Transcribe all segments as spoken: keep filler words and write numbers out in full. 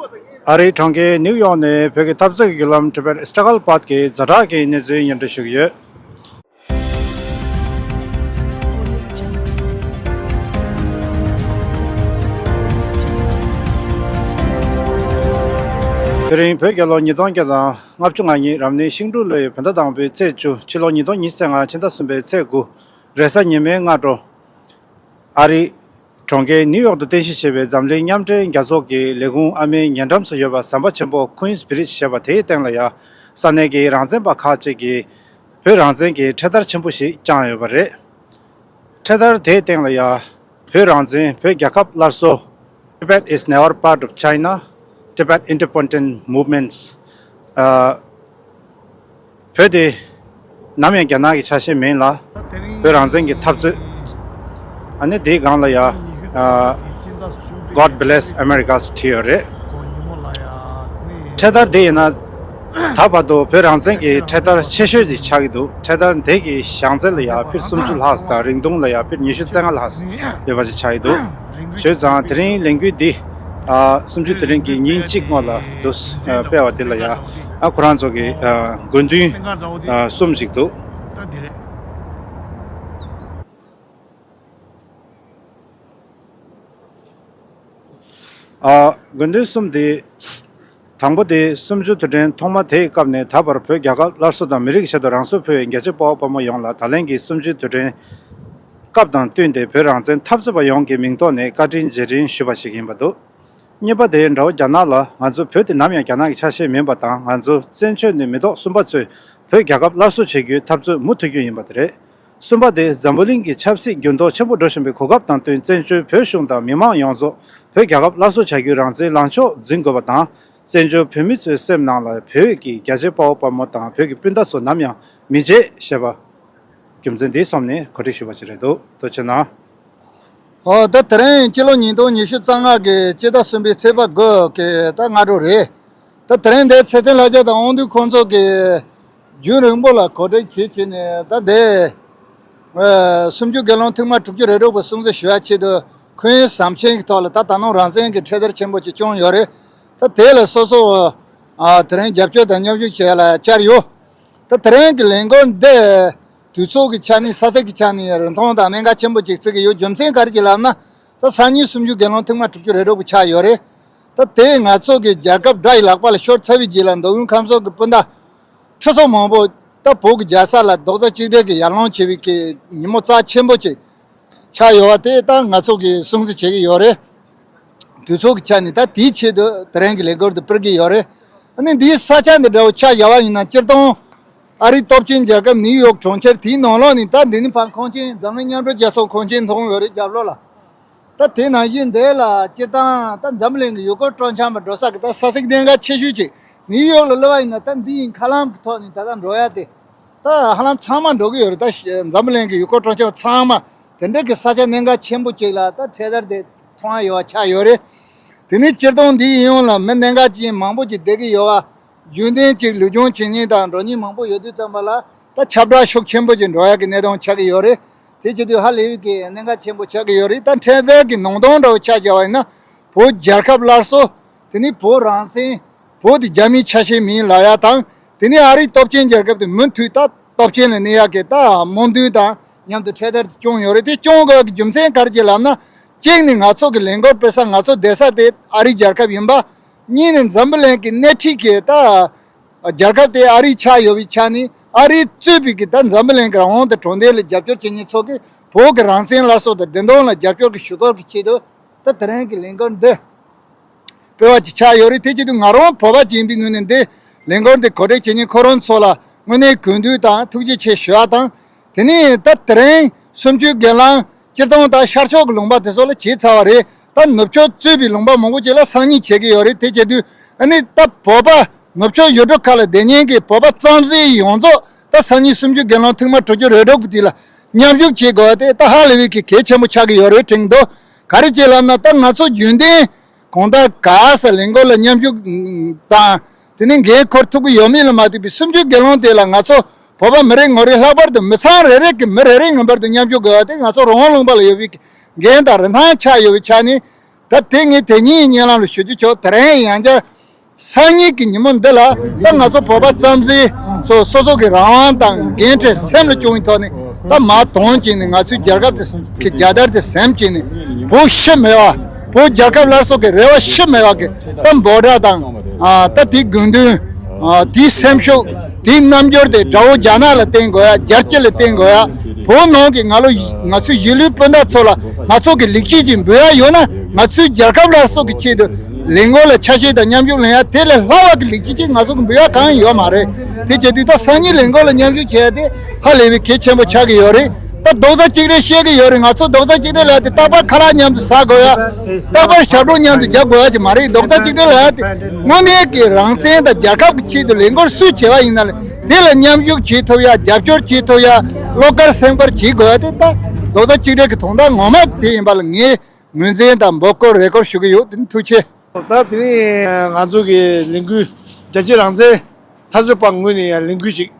ཨ་རིའི་གྲོང་ཁྱེར་ནིའུ་ཡོག་ནས་བོད་ཀྱི་འཐབ་རྩོད་ཀྱི་བརྒྱུད་ལམ་Tibetan Struggle Path གི་ཛ་དྲག་གི་གནས་ཚུལ་སྙན་སྒྲོན་ཞུ་གི་ཡོད། དེ་རིང་བོད་རྒྱལ་ལོ་ཉིས་སྟོང་བརྒྱ་དང་ལྔ་བཅུ་ང་གཉིས་རབ་གནས་ཤིང་འབྲུག་ལོའི་བོད་ཟླ་དང་པོའི་ཚེས་བཅུ། ཕྱི་ལོ་ཉིས་སྟོང་ཉི་ཤུ་རྩ་ལྔ་ཕྱི་ཟླ་གསུམ་པའི་ཚེས་དགུ། རེས་གཟའ་ཉི་མའི་སྔ་དྲོ། ཨ་རི་གྲོང་ཁྱེར་ནིའུ་ཡོག་ཏུ་རྟེན་གཞི་བྱས་པའི་འཛམ་གླིང་མཉམ་འབྲེལ་རྒྱལ་ཚོགས་ཀྱི་ལས་ཁུངས་ཨ་མའི་ཉེ་འགྲམ་དུ་ཡོད་པ་ཟམ་པ་ཆེན་པོ་Queens Bridge ཞེས་པ་དེའི་སྟེང་ལ་ཡ། ས་གནས་ཀྱི་རང་བཙན་པ་ཁག་ཅིག་གིས་བོད་རང་བཙན་གྱི་འཕྲེད་དར་ཆེན་པོ་ཞིག་བརྐྱངས་ཡོད་པ་རེད། འཕྲེད་དར་དེའི་སྟེང་ལ་ཡ། བོད་རང་བཙན། བོད་རྒྱལ་ཁབ་སླར་གསོ། Tibet is never part of China. Tibet independent movements. ཨ། བོད་དེ་ནམ་ཡང་རྒྱ་ནག་གི་ཆ་ཤས་མིན་ལ། བོད་རང་བཙན་གྱི་འཐབ་རྩོད། ཨ་ནི་དེའི་སྒང་ལ་ཡ། ཨ། God bless America བྲིས་ཡོད་རེད། འཕྲེད་དར་དེ་ཡིན་ན། ད་བར་དུ་བོད་རང་བཙན་གྱི་འཕྲེད་དར་ཆེ་ཤོས་ཅིག་ཆགས་ཀྱི་འདུག་འཕྲེད་དར་དེ་གི་བཞེངས་ཚད་ལ་ཡ་ཕིར་སུམ་ཅུ་ལྷག་དང་རིང་ཐུང་ལ་ཡ་ཕིར་ཉི་ཤུ་རྩ་ལྔ་ལྷག་ཡོད་པ་ཅིག་ཆགས་ཀྱི་འདུག་བྱས་ཙང་དེ་རིང་ལས་འགུལ་འདི། ཨ། གསུམ་བཅུའི་དུས་དྲན་གྱི་ཉིན་གཅིག་སྔོན་ལ་འདུག་ཨ། སྤེལ་བ་འདི་ལ་ཡ། ཨ། ཁོ་རང་ཚོ་གི། ཨ། དགོས་འདུན། ཨ། གསུམ་ཞིག་འདུག་ཨ། དགོས་འདུན་གསུམ་དེ། དང་པོ་དེ་གསུམ་བཅུའི་དུས་དྲན་ཐོག་མ་དེའི་སྐབས་ནས་ད་བར་བོད་རྒྱལ་ཁབ་སླར་གསོ་དང་མི་རིགས་ཆེད་དུ་རང་སྲོག་ཕུལ་བའི་རྒྱལ་གཅེས་དཔའ་བོ་དཔའ་མོ་ཡོངས་ལ་ད་ལན་གྱི་གསུམ་བཅུའི་དུས་དྲན་སྐབས་དང་བསྟུན་ཏེ་བོད་རང་བཙན་འཐབ་རྩོད་པ་ཡོངས་ཀྱི་མིང་ཐོག་ནས་བཀའ་དྲིན་རྗེས་དྲན་ཞུས་པ་ཞིག་ཡིན་པ་འདུག་གཉིས་པ་དེ་དགྲ་བོ་རྒྱ་ནག་ལ་ང་ཚོ་བོད་དེ་ནམ་ཡང་རྒྱ་ནག་གི་ཆ་ཤས་མིན་པ་དང་། ང་ཚོ་བཙན་བྱོལ་ནས་མི་ཐོག་གསུམ་པ་ཚོས་བོད་རྒྱལ་ཁབ་སླར་གསོ་བྱེད་རྒྱུའི་འཐབ་རྩོད་མུ་མཐུད་རྒྱུ་ཡིན་པ་དེ་རེད། གསུམ་པ་དེ་འཛམ་བུ་གླིང་གི་ཆབ་སྲིད་འགྱུར་ལྡོག་ཆེན་པོ་འགྲོ་བཞིན་པའི་གོ་སྐབས་དང་བསྟུན་བཙན་བྱོལ་བོད་གཞུང་དང་མི་མང་ཡོངས་རྫོགས་བོད་རྒྱལ་ཁབ་སླར་གསོ་བྱ་རྒྱུའི་རང་བཙན་ལངས་ཕྱོགས་འཛིན་དགོས་པ་དང་། བཙན་བྱོལ་བོད་མི་ཚོའི་སེམས་ནང་ལ་བོད་ཀྱི་རྒྱལ་གཅེས་དཔའ་བོ་དཔའ་མོ་དང་བོད་ཀྱི་སྤུན་ཟླ་ཚོ་ནམ་ཡང་མི་བརྗེད་ཞེས་པ། རྒྱུ་མཚན་འདི་གསུམ་ནས་གོ་སྒྲིག་ཞུས་པ་ཞིག་རེད་འདུག་ཐུགས་རྗེ་གནང་། ཨོ། ད་དེ་རིང་སྤྱི་ལོ་ཉིས་སྟོང་ཉི་ཤུ་རྩ་ལྔ་གི་སྤྱི་ཟླ་གསུམ་པའི་ཚེས་པ་དགུ་གི་ད་སྔ་དྲོ་རེད། ད་དེ་རིང་འདིར་ཚེ་བརྟན་ལྷ་རྒྱལ་དང་དབང་འདུས་ཁོང་ཚོ་གིས་རྒྱུན་རིང་པོ་ལ་གོ་སྒྲིག་བྱས་བྱས་ནས། ད་འདི། ཨ། གསུམ་བཅུའི་སྒེར་ལངས་ཐེངས་མ་དྲུག་ཅུ་རེ་དྲུག་པ་སྲུང་བརྩི་ཞུ་ཡ་ཆེད་དུ་ཁོང་ཟམ་ཆེན་གྱི་ཐོག་ལ་ད་ད་ནངས་རང་བཙན་གྱི་འཕྲེད་དར་ཆེན་པོ་ཅིག་བསྐྱོན་ཡོད་རེད། ད་དེ་ལ་སོ་སོ། ཨ། དེ་རིང་རྒྱབ་སྐྱོར་དང་མཉམ་ཞུགས་བྱེད་ཡ་ལ་བཅར་ཡོད། ད་དེ་རིང་གི་ལས་འགུལ་འདི་དུས་ཚོད་ཀྱི་ཆ་ནས་ས་ཚིགས་ཀྱི་ཆ་ནས་རིན་ཐང་དང་གནད་འགག་ཆེན་པོ་ཅིག་བརྩི་གི་ཡོད། རྒྱུ་མཚན་ག་རེ་ཅིག་ལབ་ན། ད་སང་ཉིན་གསུམ་བཅུའི་སྒེར་ལངས་ཐེངས་མ་དྲུག་ཅུ་རེ་དྲུག་པ་ཆགས་ཡོད་རེད། ད་དེ་ང་ཚོ་གི་རྒྱལ་ཁབ་དགྲ་ཡི་ལག་པ་ལ་ཤོར་ཚར་བའི་རྗེས་ལ་མདོ་དབུས་ཁམས་གསུམ་གྱི་སྤུན་ཟླ་ཁྲི་ཚོ་མང་པོ་ད་བོད་ཀྱི་རྒྱལ་ས་ལ་རྡོག་རྩ་གཅིག་སྒྲིལ་གྱི་ཡར་ལངས་བྱེད་པའི་གི་ཉིན་མོ་རྩ་ཆེན་པོ་ཅིག་ཆགས་ཡོད་པ་དེ་ད་ང་ཚོ་གིས་སྲུང་བརྩི་བྱེད་ཀྱི་ཡོད་རེད། དུས་ཚོད་ཀྱི་ཆ་ནས་ད་དེའི་ཆེད་དུ་དེ་རིང་གི་ལས་འགུལ་དེ་སྤེལ་གྱི་ཡོད་རེད། ཨ་ནི་འདིའི་ས་ཆ་འདི་འདྲ་བོ་ཆ་བཞག་པ་ཡིན་ན། སྤྱིར་བཏང་ཨ་རིའི་སྟོབས་ཆེན་རྒྱལ་ཁབ་ནིའུ་ཡོག་གྲོང་ཁྱེར་དེའི་ནང་ལོགས་ནས་ད་འདི་ནས་ཕར་ཁང་ཆེན། འཛམ་གླིང་མཉམ་འབྲེལ་རྒྱལ་ཚོགས་ཁང་ཆེན་མཐོང་ཡོད་རེད་རྒྱབ་ལོགས་ལ། ད་དེ་ནང་བཞིན་འདི་ལ་སྤྱིར་བཏང་ད་འཛམ་བུ་གླིང་གི་ཡུལ་སྐོར་སྤྲོ་འཆམ་པ་འགྲོ་ས་གི་ད་ས་ཚིགས་གནད་འགག་ཆེ་ཤོས་ཅིག་ནིའུ་ཡོག་ལ་སླེབས་པ་ཡིན་ན། ད་འདི་ཡི་མཁའ་ལམ་གྱི་ཐོག་ནས་ད་ལྟ་འགྲོ་ཡ་དེ་ད་ཧ་ལམ་ཚང་མ་འགྲོ་གི་ཡོད་རེད། ད་འཛམ་བུ་གླིང་གི་ཡུལ་སྐོར་སྤྲོ་འཆམ་པ་ཚང་མ་དེ་འདྲ་གི་ས་ཆ་གནད་འགག་ཆེན་པོ་ཅིག་ལ་ད་འཕྲེད་དར་དེ་མཐོང་ཡ་ཡོད་པ་ཆགས་ཡོད་རེད། དེ་ནས་སྤྱིར་བཏང་འདིའི་ཡོངས་ལ་མི་གནད་འགག་ཅན་མང་པོ་ཅིག་བསྡད་ཀྱི་ཡོད་པ། རྒྱུན་ལྡན་ཅིག་ལུས་སྦྱོང་བྱེད་མཁན་དང་འགྲོ་མཁན་མང་པོ་ཡོད་དུས་ཙམ་པ་ལ། ད་ཁྱབ་བསྒྲགས་ཤུགས་ཆེན་པོ་ཅིག་འགྲོ་ཡག་གི་གནས་སྟངས་ཆགས་ཀྱི་ཡོད་རེད། དེ་བྱེད་དུས་ཧ་ལས་པའི་གི་གནད་འགག་ཆེན་པོ་ཆགས་ཀྱི་ཡོད་རེད། ད་འཕྲེད་དར་གྱི་ནང་དོན་འདྲ་བོ་ཆ་བཞག་པ་ཡིན་ན། བོད་རྒྱལ་ཁབ་སླར་གསོ། དེ་ནས་བོད་རང་བཙན། བོད་དེ་རྒྱ་མིའི་ཆ་ཤས་མིན་ལབ་ཡ་དང་། དེ་ནས་ཨ་རིའི་སྟོབས་ཆེན་རྒྱལ་ཁབ་དེ་མུ་མཐུད་ད་སྟོབས་ཆེན་ལ་གནས་ཡག་གི་ད་སྨོན་འདུན་དང་མཉམ་དུ་འཕྲེད་དར་དེ་བསྐྱངས་ཡོད་རེད། དེ་བསྐྱང་དགོས་ཀྱི་རྒྱུ་མཚན་ག་རེ་ཅིག་ལབ་ན། གཅིག་ནི་ང་ཚོ་གི་ལས་འགུལ་སྤེལ་ས། ང་ཚོ་བསྡད་ས་དེ་ཨ་རིའི་རྒྱལ་ཁབ་ཡིན་པ། གཉིས་ནི་འཛམ་བུ་གླིང་གི་སྣེ་ཁྲིད་ཀྱི་ད་རྒྱལ་ཁབ་དེ་ཨ་རི་ཆགས་ཡོད་པའི་ཆ་ནས། ཨ་རིས་གཙོས་པའི་གི་ད་འཛམ་བུ་གླིང་གི་རང་དབང་དང་གྲོང་སྡེ་ལ་རྒྱབ་སྐྱོར་བྱེད་མཁན་ཚོ་གིས་བོད་ཀྱི་རང་བཙན་སླར་གསོ་དང་བདེན་དོན་ལ་རྒྱབ་སྐྱོར་གྱི་ཞུ་སྐུལ་གྱི་ཆེད་དུ། ད་དེ་རིང་གི་ལས་འགུལ་འདི་སྤེལ་བ་ཅིག་ཆགས་ཡོད་རེད། དེ་བྱེད་དུས་ང་རང་བོད་པ་ཅིག་ཡིན་པའི་ངོས་ནས་འདི་ལས་འགུལ་འདི་གོ་སྒྲིག་བྱེད་མཁན་ཁོ་རང་ཚོ་ལ་དངོས་གནས་གུས་འདུད་དང་ཐུགས་རྗེ་ཆེ་ཞུ་བ་དང་། དེ་ནས་ད་དེ་རིང་གསུམ་བཅུའི་སྒེར་ལངས་སྤྱིར་བཏང་ད་ཤར་ཕྱོགས་ཀྱི་ལུང་པ་དེ་ཚོ་ལ་བྱས་ཚར་བ་རེད། ད་ནུབ་ཕྱོགས་གཙོས་པའི་ལུང་པ་མང་པོ་ཅིག་ལ་སང་ཉིན་བྱེད་ཀྱི་ཡོད་རེད། དེ་བྱེད་དུས་ཨ་ནི་ད་བོད་པ་ནུབ་ཕྱོགས་ཡུལ་གྲུ་ཁག་ལ་བསྡད་མཁན་གྱི་བོད་པ་ཙམ་ཟིག་ཡོངས་རྫོགས་ད་སང་ཉིན་གསུམ་བཅུའི་སྒེར་ལངས་ཐེངས་མ་དྲུག་ཅུ་རེ་དྲུག་པ་དེ་ལ་མཉམ་ཞུགས་བྱེད་དགོས་པ་དེ་ད་ཧ་ལས་པའི་གི་གལ་ཆེན་པོ་ཆགས་ཀྱི་ཡོད་རེད་དྲན་གྱི་འདུག་ག་རེ་བྱས་ལབ་ན། ད་ང་ཚོ་རྒྱུན་ལྡན་གང་ལྟར་ག་ས་ལས་འགུལ་ལ་མཉམ་ཞུགས་དང་། དེ་ནས་འགན་འཁུར་ཐུབ་ཀྱི་ཡོད་མེད་ལ་མ་ལྟོས་པའི་གསུམ་བཅུའི་སྒེར་ལངས་དེ་ལ་ང་ཚོ་བོད་པ་མི་རེ་ངོ་རེ་ལྷག་པར་དུ་མི་ཚང་རེ་རེ་གི་མི་རེ་རེ་ངེས་པར་དུ་མཉམ་ཞུགས་དགོས་པ་དེ་ང་ཚོ་རང་དབང་ལུང་པ་ལ་ཡོད་པའི་འགན་དང་རིན་ཐང་ཆགས་ཡོད་པའི་ཆ་ནས། ད་དེ་ངས་དེ་ཉིན་བརྙན་ལམ་ལ་ཞུ་རྒྱུ་ཆོག་དེ་རིང་ཡང་བསྐྱར། སང་ཉིན་གྱི་ཉིན་མོ་འདི་ལ་ད་ང་ཚོ་བོད་པ་རྩམ་ཟན་ཚོ་སོ་སོ་གི་རང་དབང་དང་འགན་འཁྲི་སེམས་ལ་བཅངས་པའི་ཐོག་ནས། ད་མ་དོན་བྱས་ནས་ང་ཚོའི་རྒྱལ་ཁབ་དེ་གི་རྒྱལ་དར་དེ་སེམས་བྱས་ནས། བོད་ཤི་མེད་པ། བོད་རྒྱལ་ཁབ་སླར་གསོ་གི་རེ་བ་ཤི་མེད་པ་གི་ད་འབོད་སྒྲ་དང་། ཨ་ད་དེའི་དགོས་འདུན། ཨ་དེའི་སེམས་ཤུགས། དེའི་རྣམ་འགྱུར་དེ་དགྲ་བོ་རྒྱ་ནག་ལ་བརྟེན་དགོས་ཡ། རྒྱལ་སྤྱི་ལ་བརྟེན་དགོས་ཡ། བོད་ནང་གི་ང་ལོ་ང་ཚོའི་གཞིས་ལུས་སྤུན་ཟླ་ཚོ་ལ་ང་ཚོ་གི་ལེགས་སྐྱེས་ཀྱི་འབུལ་ཡ་ཡོད་ན། ང་ཚོའི་རྒྱལ་ཁབ་སླར་གསོ་གི་ཆེད་དུ་ལས་འགུལ་ལ་ཆ་ཤས་དང་མཉམ་ཞུགས་ལེན་ཡ། དེ་ལས་ལྷག་པ་གི་ལེགས་སྐྱེས་ཅིག་ང་ཚོ་གི་འབུལ་ཡ་གང་ཡང་ཡོད་མ་རེད། དེ་བྱས་དུས་ད་སང་ཉིན་ལས་འགུལ་ལ་མཉམ་ཞུགས་བྱས་ཏེ་ཧ་ལས་པའི་གལ་ཆེན་པོ་ཆགས་ཀྱི་ཡོད་རེད། ད་རྡོག་རྩ་གཅིག་སྒྲིལ་བཤད་ཀྱི་ཡོད་རེད། ང་ཚོ་རྡོག་རྩ་གཅིག་སྒྲིལ་ལ་དེ་རྟག་པར་ཁ་ལག་མཉམ་དུ་ཟ་དགོས་ཡ། རྟག་པར་ཞབས་བྲོ་མཉམ་དུ་རྒྱག་དགོས་ཡ་ཅིག་མ་རེད། རྡོག་རྩ་གཅིག་སྒྲིལ་ལ་དེ་དངོས་གནས་ཀྱི་རང་བཙན་དང་རྒྱལ་ཁབ་ཀྱི་ཆེད་དུ་ལས་འགུལ་སུས་བྱས་པ་ཡིན་ན་ལས། དེ་ལ་མཉམ་ཞུགས་བྱེད་ཐུབ་ཡ། རྒྱབ་སྐྱོར་བྱེད་ཐུབ་ཡ། བློ་དཀར་སེམས་དཀར་བྱེད་དགོས་ཡ་དེ་ད་རྡོག་རྩ་གཅིག་སྒྲིལ་གྱི་དོན་དག་ངོ་མ་དེ་ཡིན་པ་ལ་ངས་ངོས་འཛིན་དང་འབོད་སྐུལ་རེ་སྐུལ་ཞུ་གི་ཡོད། དེ་ནི་ཐུགས་རྗེ་ཆེ། ད་དེ་ནི་ང་ཚོ་གི་ལས་འགུལ་རྒྱལ་གཅེས་རང་བཙན་འཐབ་རྩོད་པ་ངོས་ནས་ཡང་ལས་འགུལ་ཅིག་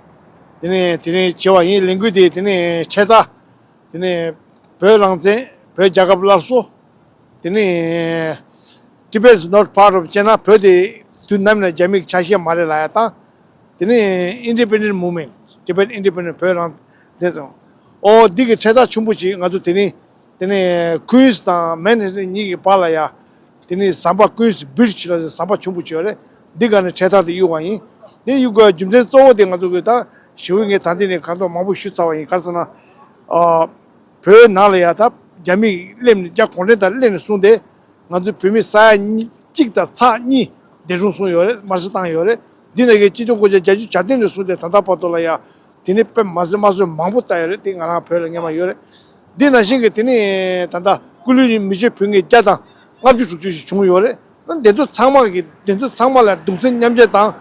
དེ་ནི་དེ་རིང་བྱས་པ་ཡིན། ལས་འགུལ་དེ་དེ་ནི་འཕྲེད་དར། དེ་ནི་བོད་རང་བཙན། བོད་རྒྱལ་ཁབ་སླར་གསོ། དེ་ནི་Tibet is not part of China། བོད་དེ་དུས་ནམ་ཡིན་ན་རྒྱ་མིའི་ཆ་ཤས་མ་རེད་ལབ་ཡ་དང་། དེ་ནི་Independent Movement། Tibet Independent། བོད་རང་བཙན་དང་། ཨོ་འདི་གི་འཕྲེད་དར་ཆེན་པོ་ཅིག་ང་ཚོ་དེ་ནི་དེ་ནི་Queens་དང་Manhattan་གཉིས་ཀྱི་བར་ལ་ཡ། དེ་ནི་ཟམ་པ་Queens Bridge་ལ་ཟམ་པ་ཆེན་པོ་ཅིག་ཡོད་རེད། འདི་ག་ནས་འཕྲེད་དར་དེ་གཡུག་པ་ཡིན། འདི་གཡུག་དགོས་རྒྱུ་མཚན་གཙོ་བོ་དེ་ང་ཚོ་གི་ད་ཞི་བའི་ངས་ད་འདི་ནས་ཁ་ཐོག་མང་པོ་ཞུ་ཚར་བ་ཡིན། ག་རེ་ཟེར་ན། ཨ་བོད་ནང་ལ་ཡ་ད་རྒྱ་མིས་སླེབས་ནས། རྒྱ་གུང་ཁྲན་ཏང་སླེབས་ནས་བཟུང་སྟེ་ང་ཚོའི་བོད་མི་ས་ཡ་གཅིག་དང་ཚེག་གཉིས་འདས་གྲོངས་སོང་ཡོད་རེད། དམར་གསོད་བཏང་ཡོད་རེད། འདི་ནང་གི་གཅིག་སྟོང་དགུ་བརྒྱ་བརྒྱད་ཅུ་གྱ་བདུན་ནས་བཟུང་སྟེ་ད་ལྟ་བར་དུ་ལ་ཡ། དེ་ནི་དཔེ་མ་སྲིད་དམར་གསོད་མང་པོ་བཏང་ཡོད་རེད། དེ་ང་རང་བོད་ལ་སྔོན་མ་ཡོད་རེད། འདི་ནང་བཞིན་གྱི་དེ་ནི་ད་ལྟ་སྐུ་ལུས་མི་ཆོད་བོད་ངན་བརྒྱ་དང་ལྔ་བཅུ་དྲུག་ཅུ་ཞིག་བྱུང་ཡོད་རེད། འདི་ཚོ་ཚང་མ་གི་འདི་ཚོ་ཚང་མ་ལ་གདུང་སེམས་མཉམ་སྐྱེད་དང་།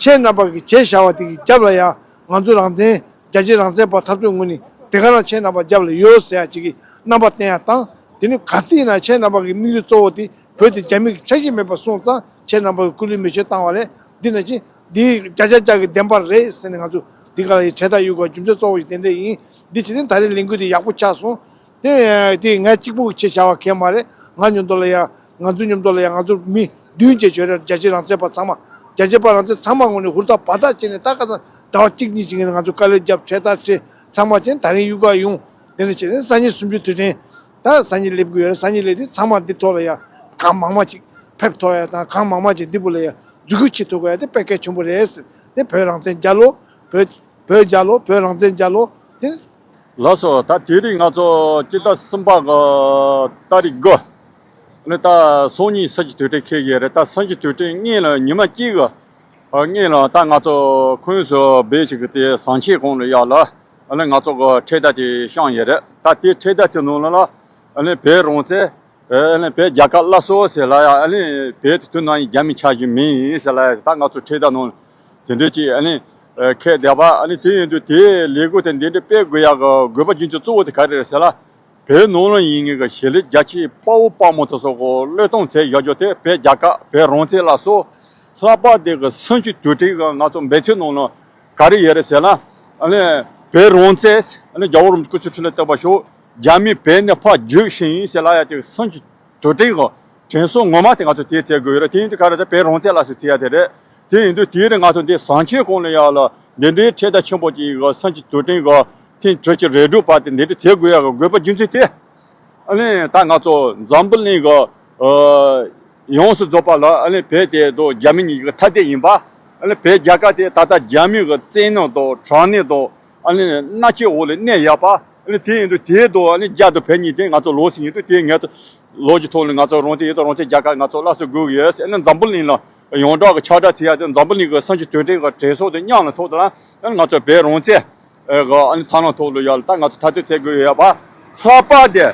ཁྱེད་རྣམ་པ་གིས་བྱས་བཞག་པ་དེ་གི་རྒྱབ་ལ་ཡང་ང་ཚོ་རང་བཙན་རྒྱལ་གཅེས་རང་བཙན་པ་འཐབ་རྩོད་ངོས་ནས་དེ་ག་རང་ཁྱེད་རྣམ་པ་རྒྱབ་ལ་ཡོད་ཟེར་ཡ་ཅིག་གི་རྣམ་པ་བསྟན་ཡ་དང་། དེ་ནི་ག་དུས་ཡིན་ན་ཁྱེད་རྣམ་པ་གི་དམིགས་ཡུལ་གཙོ་བོ་དེ་བོད་དེ་རྒྱ་མི་གི་ཆ་ཤས་མེད་པ་སོང་ཙང་ཁྱེད་རྣམ་པ་གི་སྐུ་ལུས་མེ་མཆོད་བཏང་བ་རེད། འདི་ནང་བཞིན་འདི་བརྒྱ་ཆ་བརྒྱ་གི་བདེན་པ་རེད་ཟེར་ནས་ང་ཚོ་འདི་ག་ལ་ཡི་འཕྲེད་དར་གཡུག་དགོས་རྒྱུ་མཚན་གཙོ་བོ་ཞིག་དེ་འདྲ་ཡིན། འདི་བྱས་ནས་ད་རེས་ལས་འགུལ་འདི་ཡག་པོ་ཆགས་སོང་། དེ་དེ་ངས་གཅིག་པུ་བྱས་བྱ་བ་གང་ཡང་མ་རེད། ང་མཉམ་དུ་ལ་ཡ། ང་ཚོ་མཉམ་དུ་ལ་ཡ། ང་ཚོ་མི་བདུན་བྱས་བྱས་རེད། རྒྱལ་གཅེས་རང་བཙན་པ་ཚང་མ། རྒྱལ་གཅེས་པ་རང་བཙན་ཚང་མ་ངོས་ནས་ཧུར་ཐག་བ་ཐག་བྱས་ནས་ད་ཁ་སང་ཟླ་བ་གཅིག་གཉིས་ཅིག་ངས་ང་ཚོ་དཀའ་ལས་བརྒྱབ། འཕྲེད་དར་བྲིས། ཚང་མ་བྱས་ནས་ད་རིང་གཡུག་ག་ཡོང་། དེ་འདྲ་བྱས་ནས་སང་ཉིན་གསུམ་བཅུའི་དུས་དྲན། ད་སང་ཉིན་སླེབས་ཀྱི་ཡོད་རེད། སང་ཉིན་སླེབས་དུས་ཚང་མ་འདི་ཐོག་ལ་ཡ་གང་མང་མང་ཅིག་ཕེབས་ཐུབ་ཡ་དང་། གང་མང་མང་ཅིག་འདི་བུ་ལ་ཡ་འཛུལ་སྐུ་བྱེད་ཐུབ་དགོས་ཡ་དེ་དཔེ་གལ་ཆེན་པོ་རེད་ཟེར། དེ་བོད་རང་བཙན་རྒྱལ་ལོ། བོད་བོད་རྒྱལ་ལོ། བོད་རང་བཙན་རྒྱལ་ལོ། དེ། ལགས་སོ། ད་དེ་རིང་ང་ཚོ་སྤྱི་ཟླ་གསུམ་པ་གི་ཏ་རིག་དགུ། ཨ་ནི་ད་སང་ཉིན་གསར་འགྱུར་དུས་དྲན་འཁེལ་གྱི་རེད། ད་གསར་འགྱུར་དུས་དྲན་སྔོན་ལ་ཉི་མ་གཅིག་གི་སྔོན་ལ་ད་ང་ཚོ་ཁོང་ཚོ་བེད་ཅིག་གི་དེ་ཟངས་ཆེན་གོང་ལ་ཡ་ལ། ཨ་ནི་ང་ཚོ་གི་འཕྲེད་དར་དེ་བཤམས་ཡོད་རེད། ད་དེ་འཕྲེད་དར་དེ་ནང་ལ་ལ་ཨ་ནི་བོད་རང་བཙན། ཨ་ནི་བོད་རྒྱལ་ཁབ་སླར་གསོ་ཟེར་ལ་ཡ། ཨ་ནི་བོད་དེ་དུས་ནམ་ཡིན་རྒྱ་མི་ཆ་བཞག་མེད་ཡིན་ཟེར་ལ་ཡ། ད་ང་ཚོ་འཕྲེད་དར་ནང་དེ་འདྲ་ཅིག་ཨ་ནི་འཁེལ་བསྡད་པ། ཨ་ནི་དེ་ཡིན་དུས་དེའི་ལས་འགུལ་དེ་འདི་འདྲ་སྤེལ་དགོས་ཡག་གི་དགོས་པ་རྒྱུ་མཚན་གཙོ་བོ་དེ་ག་རེ་རེད་ཟེར་ལ། བོད་ནང་ལ་ཡིན་ངེས་ཀྱི་གཞིས་ལུས་རྒྱ་ཆེའི་དཔའ་བོ་དཔའ་མོ་དེ་ཚོ་གི་བློས་གཏོང་བྱས་བཞག་རྒྱུ་དེ། བོད་རྒྱལ་ཁབ། བོད་རང་བཙན་སླར་གསོ། ལྷག་པར་དེ་གི་གསར་འགྱུར་དུས་དྲན་གི་ང་ཚོ་འབད་བརྩོན་ནང་ལ་ག་རེ་ཡོད་རེད་ཟེར་ན། ཨ་ནི་བོད་རང་བཙན། ཨ་ནི་རྒྱལ་བ་རིན་པོ་ཆེ་སྐུ་ཚེ་ཁྲི་ལོ་བརྟན་པར་ཤོག་རྒྱ་མི་བོད་ནས་ཕར་རྒྱུགས་ཤིག་ཡིན་ཟེར་ལ་ཡ། དེ་གསར་འགྱུར་དུས་དྲན་གི་དྲན་གསོ་ངོ་མ་དེ་ང་ཚོ་དེ་བྱེད་དགོས་ཡོད་རེད། དེ་ཡིན་དུས་ག་རེ་ཟེར། བོད་རང་བཙན་སླར་གསོ་བྱེད་ཡ་དེ་རེད། དེ་ཡིན་དུས་དེའི་རིང་ང་ཚོ་འདི་ཟངས་ཆེན་གོང་ལ་ཡ་ལ་འདི་འདྲའི་འཕྲེད་དར་ཆེན་པོ་ཅིག་གི་གསར་འགྱུར་དུས་དྲན་གི་ཐེངས་དྲུག་ཅུ་རེ་དྲུག་པ་དེ་འདི་འདྲ་བྱེད་དགོས་ཡ་གི་དགོས་པ་རྒྱུ་མཚན་དེ། ཨ་ནི་ད་ང་ཚོ་འཛམ་བུ་གླིང་གི་ཨ་ཡོངས་སུ་རྫོགས་པ་ལ། ཨ་ནི་བོད་དེ་དང་རྒྱ་མི་གཉིས་ཀྱི་ཐ་དད་ཡིན་པ། ཨ་ནི་བོད་རྒྱལ་ཁབ་དེ་ད་ལྟ་རྒྱ་མི་གི་བཙན་གནོན་དང་དྲག་གནོན་དང་། ཨ་ནི་མནར་གཅོད་འོག་ལ་གནས་ཡོད་པ། ཨ་ནི་དེ་ཡིན་དུས་དེ་དང་ཨ་ནི་རྒྱ་དང་བོད་གཉིས་དེ་ང་ཚོ་ལོགས་སུ་ཡིན་དུས། དེ་ང་ཚོ་ལོགས་ཀྱི་ཐོག་ནས་ང་ཚོ་རང་བཙན་ཡོད་དང་། རང་བཙན་རྒྱལ་ཁབ་ང་ཚོ་སླར་གསོ་དགོས་ཀྱི་ཡོད་ཟེར། ཨ་ནི་འཛམ་བུ་གླིང་ལ་ཡོངས་གྲགས་ཀྱི་ཁྱབ་བསྒྲགས་བྱེད་ཡ་དེ། འཛམ་བུ་གླིང་གི་གསར་འགྱུར་དུས་དྲན་གི་དྲན་གསོ་དེ་མཉམ་ལ་ཐོག་དེ་ལ། ཨ་ནི་ང་ཚོ་བོད་རང་བཙན་གི་ཨ་ནི་ཐབས་ལམ་ཐོག་ལ་ཡ་ལ་ད་ང་ཚོ་འཐབ་རྩོད་བྱེད་དགོས་ཡོད་པ། ལྷག་པར་དེ་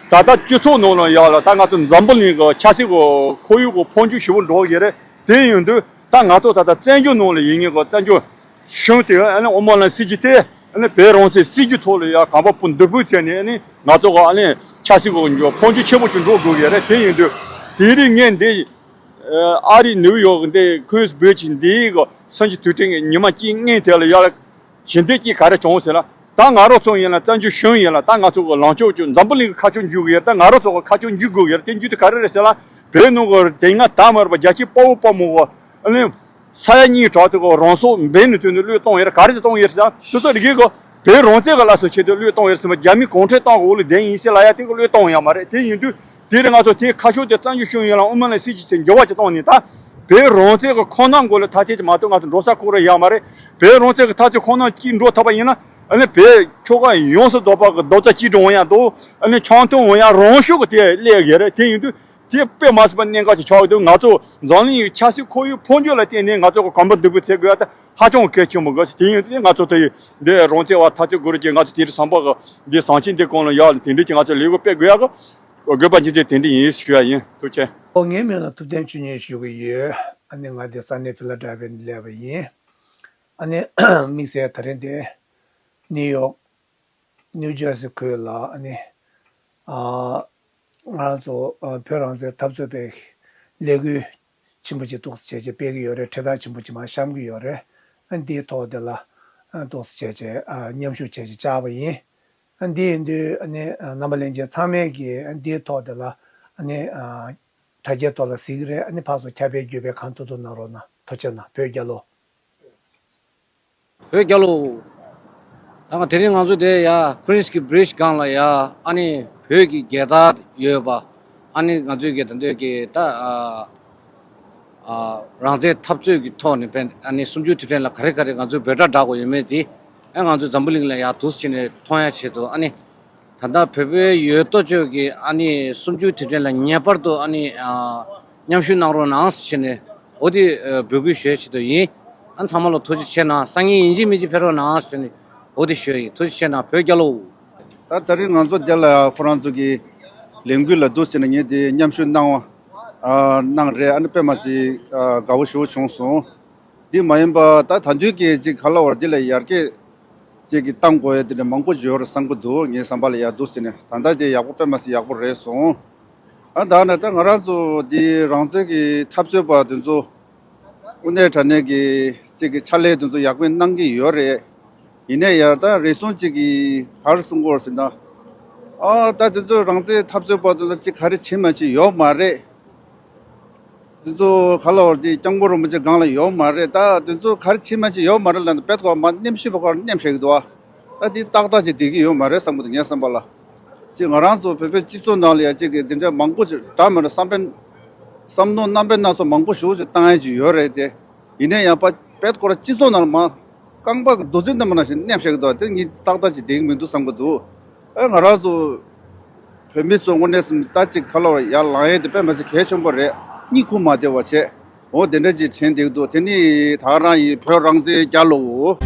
ད་ལྟ་སྤྱི་ཚོགས་ནང་ལ་ཡ་ལ་ད་ང་ཚོ་འཛམ་བུ་གླིང་གི་ཆབ་སྲིད་གི་ཁོར་ཡུག་གི་འཕོ་འགྱུར་ཞེ་པོ་འགྲོ་གི་རེད། དེ་ཡིན་དུས་ད་ང་ཚོ་ད་ལྟ་བཙན་བྱོལ་ནང་ལ་ཡིན་ངེས་གི་བཙན་བྱོལ་གཞུང་དེ། ཨ་ནི་དབུ་མ་ལ་སྲིད་ཇུས་དེ། ཨ་ནི་བོད་རང་བཙན་སྲིད་ཇུས་ཐོག་ལ་ཡ་གོམ་པ་སྤོ་མདུན་སྤོས་བྱས་ནས། ཨ་ནི་ང་ཚོ་གི་ཨ་ནི་ཆབ་སྲིད་གི་འཕོ་འགྱུར་ཆེན་པོ་ཅིག་འགྲོ་དགོས་ཀྱི་རེད། དེ་ཡིན་དུས་དེ་རིང་ངས་འདི་ཨ་རི་ནིའུ་ཡོག་གི་འདི་ཁུན་སི་བྷིལ་གྱི་འདིའི་གི་གསར་འགྱུར་དུས་དྲན་གི་ཉི་མ་གཅིག་སྔོན་དེ་ལ་ཡ་ལ་ཞི་བདེ་སྐྱིད་ག་རེ་བྱུང་ཟེར་ལ། ད་ང་རང་ཚོ་ཡིན་ལ་བཙན་བྱོལ་གཞུང་ཡིན་ལ་ད་ང་ཚོ་གི་ལངས་ཕྱོགས་ཀྱི་འཛམ་བུ་གླིང་གི་ཁ་ཕྱོགས་འཇུག་གི་ཡོད་རེད། ད་ང་རང་ཚོ་གི་ཁ་ཕྱོགས་འཇུག་དགོས་ཀྱི་ཡོད་རེད། དེ་འཇུག་དུས་ག་རེ་རེད་ཟེར་ལ་བོད་ནང་གི་དེ་སྔ་ད་མར་བ་རྒྱལ་གཅེས་དཔའ་བོ་དཔའ་མོ་གི་ཨ་ནི་ས་ཡ་གཉིས་དྲག་དེ་གི་རང་སྲོག་འབེན་ནས་བཏོན་ནས་བློས་གཏོང་ཡོད་རེད། ག་རེ་དེ་གཏོང་ཡོད་རེད་ཟེར་ན་སོ་སོ་རིགས་གི་བོད་རང་བཙན་གི་སླར་གསོ་ཆེད་དུ་བློས་གཏོང་ཡོད་རེད་ཟེར་མ། རྒྱ་མི་གུང་ཁྲན་ཏང་གི་འོག་ལ་བསྡད་ཡིན་ཟེར་ལ་ཡ་དེ་གི་བློས་གཏོང་ཡོད་མ་རེད། དེ་ཡིན་དུས་དེ་རིང་ང་ཚོ་དེའི་ཁ་ཕྱོགས་དེ་བཙན་བྱོལ་གཞུང་ཡིན་ལ་དབུ་མ་ལ་སྲིད་ཇུས་དེ་འགྱུར་བ་ཅིག་བཏང་ནས་ད་བོད་རང་བཙན་གི་ཁོངས་གཏོགས་སྒོ་ལ་ཐག་གཅོད་ཅིག་མ་གཏོགས་ང་ཚོ་འགྲོ་ས་ཁོ་རང་ཡོད་མ་རེད། བོད་རང་བཙན་གི་ཐག་གཅོད་ཁོངས་གཏོགས་ཅིག་འགྲོ་ཐུབ་པ་ཡིན་ན་ཨ་ནི་བོད་ཁྱོ་ག་ཡོངས་སུ་རྫོགས་པ་གི་རྡོག་རྩ་གཅིག་སྒྲིལ་འོང་ཡ་འདུག་ཨ་ནི་ཆང་འཐུང་འོང་ཡ་རང་ཤུགས་གི་དེ་སླེབས་ཡོད་རེད། དེ་ཡིན་དུས་དེ་དཔེ་མ་སྲིད་པ་གནད་འགག་ཅིག་ཆགས་ཡོད་འདུག་ང་ཚོ་འཛམ་གླིང་གི་ཆབ་སྲིད་ཁོར་ཡུག་འཕོ་འགྱུར་ལ་བརྟེན་ནས་ང་ཚོ་གི་གོམ་པ་མདུན་སྤོས་བྱེད་དགོས་ཡ་དེ་ཧ་ཅང་གལ་ཆེན་པོ་འགའ་ཞིག་དེ་ཡིན་དུས་ང་ཚོ་དེ་འདི་རང་བཙན་བ་ཐག་གཅོད་དགོས་རེད་ཅེས་ང་ཚོ་དེ་རིང་བསམ་པ་གི་འདི་ཟང་ཆེན་འདི་གོང་ལ་ཡག་ལ་དེ་འདྲ་ཅིག་ང་ཚོ་ལས་འགུལ་སྤེལ་དགོས་ཡ་གི་དགོས་པ་ཇི་འདྲ་དེ་འདྲ་ཡིན་ཞུ་ཡ་ཡིན། ཐུགས་རྗེ་ཆེ། ཨོ་ངའི་མིང་ལ་ཐུབ་བསྟན་ཆོས་ཉིད་ཞུ་གི་ཡོད། ཨ་ནི་ང་འདི་ས་གནས་ཕི་ལ་ཌེལ་ཕི་ཡ་ནས་སླེབས་པ་ཡིན། ཨ་ནི་དམིགས་བསལ་ད་རིང་འདི་ནིའུ་ཡོག་ནིའུ་ཇར་སི་ཁུལ་ལ་ཨ་ནི་ཨ་ང་རང་ཚོ་ཨ་བོད་རང་བཙན་འཐབ་རྩོད་པའི་ལས་འགུལ་ཆེན་པོ་ཅིག་འདུག་སེ་བྱས་བྱས་སྤེལ་གྱི་ཡོད་རེད། འཕྲེད་དར་ཆེན་པོ་ཅིག་མར་བཤམས་ཀྱི་ཡོད་རེད། ཨ་འདིའི་ཐོག་དེ་ལ་ཨ་འདུག་སེ་བྱས་བྱས་ཨ་མཉམ་ཞུགས་བྱས་བྱས་བཅར་བ་ཡིན། ཨ་འདི་ཡིན་དུས་ཨ་ནི་ཨ་རྣམ་པ་ལྷན་རྒྱས་ཚང་མས་ཀྱིས་ཨ་འདིའི་ཐོག་དེ་ལ་ཨ་ནི་ཨ་དྲ་རྒྱའི་ཐོག་ལ་གཟིགས་ཀྱི་རེད། ཨ་ནི་ཕར་ཚུར་ཁྱབ་སྤེལ་བརྒྱུད་སྤེལ་གང་ཐུབ་ཐུབ་གནང་རོགས་གནང་། ཐུགས་རྗེ་གནང་། བོད་རྒྱལ་ལོ། བོད་རྒྱལ་ལོ། ད་ང་དེ་རིང་ང་ཚོ་དེ་ཡ་ཀུ་ཨིན་སི་ཀི་བྷི་རི་ཇི་སྒང་ལ་ཡ་ཨ་ནི་བོད་ཀྱི་རྒྱལ་དར་ཡོད་པ། ཨ་ནི་ང་ཚོའི་གི་ད་འདོད་ཀྱི་ད་ཨ་ཨ་རང་བཙན་འཐབ་རྩོད་ཀྱི་ཐོག་ནས་ཕན་ཨ་ནི་གསུམ་བཅུའི་དུས་དྲན་ལ་ག་རེ་ག་རེ་ང་ཚོའི་འབོད་སྒྲ་བསྒྲགས་དགོས་ཡོད་མེད་དེ་ཨ་ང་ཚོ་འཛམ་བུ་གླིང་ལ་ཡ་འདུག་སེ་བྱས་ནས་མཐོང་ཡ་ཆེད་དུ་ཨ་ནི། ད་ལྟ་བོད་པའི་ཡོད་དོ་ཅོག་གི་ཨ་ནི་གསུམ་བཅུའི་དུས་དྲན་ལ་ངེས་པར་དུ་ཨ་ནི་ཨ་མཉམ་ཞུགས་གནང་རོགས་གནང་ཟེར་ནས་འོ་དེ་ཨ་འབོད་སྐུལ་ཞུ་ཡ་ཆེད་དུ་ཡིན། ཨ་ཚང་མ་ལ་ཐུགས་རྗེ་ཆེ་གནང་། སང་ཉིན་ཡིན་གཅིག་མིན་གཅིག་ཕེབས་རོགས་གནང་ཟེར་ནས་འོ་དེ་ཞུ་ཡ་ཡིན། ཐུགས་རྗེ་ཆེ་གནང་། བོད་རྒྱལ་ལོ། ད་ད་རིང་ང་ཚོ་འདི་ལ་ཁོ་རང་ཚོ་གི་ལས་འགུལ་ལ་འདུག་ཟེར་ནས་ངས་དེ་མཉམ་ཞུགས་གནང་བ་ཨ་གནང་རེད། ཨ་ནི་དཔེ་མ་སྲིད་ཨ་དགའ་བོ་ཞེ་པོ་བྱུང་སོང་། འདི་མ་ཡིན་པ་ད་ད་དུས་ཀྱི་ཅིག་ག་ལ་བར་འདི་ལ་ཡར་རྒྱས་ཅིག་གི་གཏང་དགོས་ཡ་དེ་འདྲ་མང་པོ་ཡོད་རེད་བསམ་གི་འདུག་ངའི་བསམ་པ་ལ་ཡག་འདུག་ཟེར་ནས་ད་ལྟ་དེ་ཡག་པོ་དཔེ་མ་སྲིད་ཡག་པོ་རེད་སོང་། ཨ་ད་ནི་ད་ང་རང་ཚོ་འདི་རང་བཙན་གྱི་འཐབ་རྩོད་པ་དེ་ཚོ་དངོས་གནས་དྲང་གནས་ཀྱི་ཅིག་གི་ཕྱག་ལས་དེ་ཚོ་ཡག་པོ་གནང་གི་ཡོད་རེད། ཡིན་ནའི་ཡར་ད་རེ་ཟུང་ཅིག་གིས་ག་རེ་གསུང་གི་ཡོད་རེད་ཟེར་ན། ཨ་ད་དེ་ཚོ་རང་བཙན་འཐབ་རྩོད་པ་དེ་ཚོ་ཅིག་ག་རེ་བྱེད་མ་བྱེད་ཡོད་མ་རེད། དེ་ཚོ་ག་ལ་བར་དེ་སྐྱབས་མགོན་རིན་པོ་ཆེ་སྒང་ལ་ཡོད་མ་རེད། ད་དེ་ཚོ་ག་རེ་བྱེད་མ་བྱེད་ཡོད་མ་རེད་ལབ་ན་བེད་ཁོ་མ་རྣམ་ཤེས་པ་ཁོ་ར་རྣམ་ཤེས་ཀྱི་འདུག་ཨ། ད་དེ་ཏག་ཏག་ཅིག་བསྡད་ཀྱི་ཡོད་མ་རེད་བསམ་གི་འདུག་ངའི་བསམ་པ་ལ། ཅིག་ང་རང་ཚོ་བོད་པའི་སྤྱི་ཚོགས་ནང་ལ་ཡ་ཅིག་གི་དེ་འདྲ་མང་པོ་ཅིག་འདྲ་མི་འདྲ་བསམ་པའི་བསམ་མནོ་རྣམ་པའི་སྣ་ཚོགས་མང་པོ་ཞེ་པོ་ཅིག་བཏང་ཡ་ཅིག་ཡོད་རེད་དེ། ཡིན་ནའི་ཡང་པ་བེད་ཁོ་ར་སྤྱི་ཚོགས་ནང་ལ་མ་རྐང་པ་གི་རྡོ་རྫིས་རྣམ་པ་ནང་བཞིན་མནན་བཞག་གི་འདུག་དེ་ངས་ཏག་ཏག་ཅིག་བསྡད་ཀྱི་མི་འདུག་བསམ་གི་འདུག་ཨེ་ང་རང་ཚོ་བོད་མི་ཚོ་དངོས་གནས་སེམས་ད་ཅིག་ཁ་ལོ་ཡར་ལངས་ཡས་དེ་དཔེ་མ་ཚད་གལ་ཆེན་པོ་རེད། གཉིད་ཁུག་མ་བདེ་བ་བྱས། འོ་དེ་འདྲ་ཅིག་དྲན་བསྡད་ཀྱི་འདུག་དེ་ནི་ད་རང་ཡིན། བོད་རང་བཙན་རྒྱལ་ལོ།